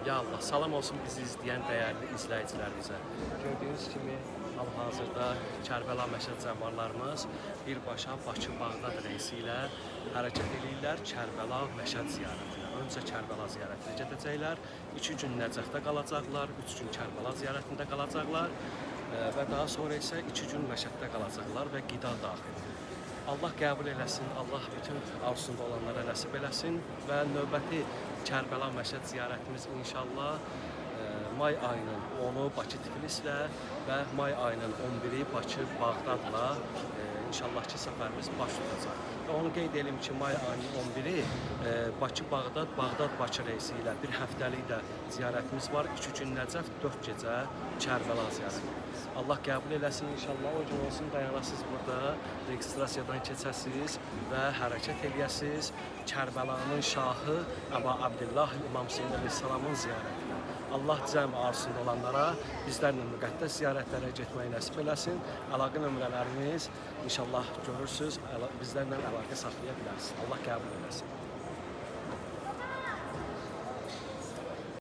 Ya Allah, salam olsun bizi izləyən dəyərli izləyicilərimizə. Gördüyünüz kimi hal-hazırda Kərbəla Məşəd zəvvarlarımız birbaşa Bakı-Bağdad reysi ilə hərəkət eləyirlər Kərbəla Məşəd ziyarətinə. Öncə Kərbəla ziyarətinə gedəcəklər, 2 gün Nəcəfdə qalacaqlar, 3 gün Kərbəla ziyarətində qalacaqlar və daha sonra isə 2 gün Məşəddə qalacaqlar və qida daxil. Allah qəbul eləsin, Allah bütün arzusunda olanlara nəsib eləsin və növbəti Kərbəla Məşəd ziyarətimiz inşallah may ayının 10-u Bakı Tiflislə və may ayının 11-i Bakı Bağdadla inşallah ki səfərimiz baş tutacaq. Və onu qeyd edim ki, may ayının 11-i Bakı Bağdad, Bağdad Bakı reysi ilə bir həftəlik də ziyarətimiz var. 2 gün Nəcəf, 4 gecə Kərbəla ziyarəti. Allah qəbul eləsin inşallah. O gün olsun dayanasız burada, registrasiyadan keçəsiz və hərəkət eləyəsiz Kərbəlanın şahı Əba Abdullah İmam Hüseyn əleyhissalamın ziyarətinə. Allah cəm arzusunda olanlara bizlərlə müqəddəs ziyarətlərə getməyi nəsib eləsin. Əlaqə nömrələrimiz inşallah görürsüz, bizlərlə əlaqə saxlaya bilərsiniz. Allah qəbul eləsin.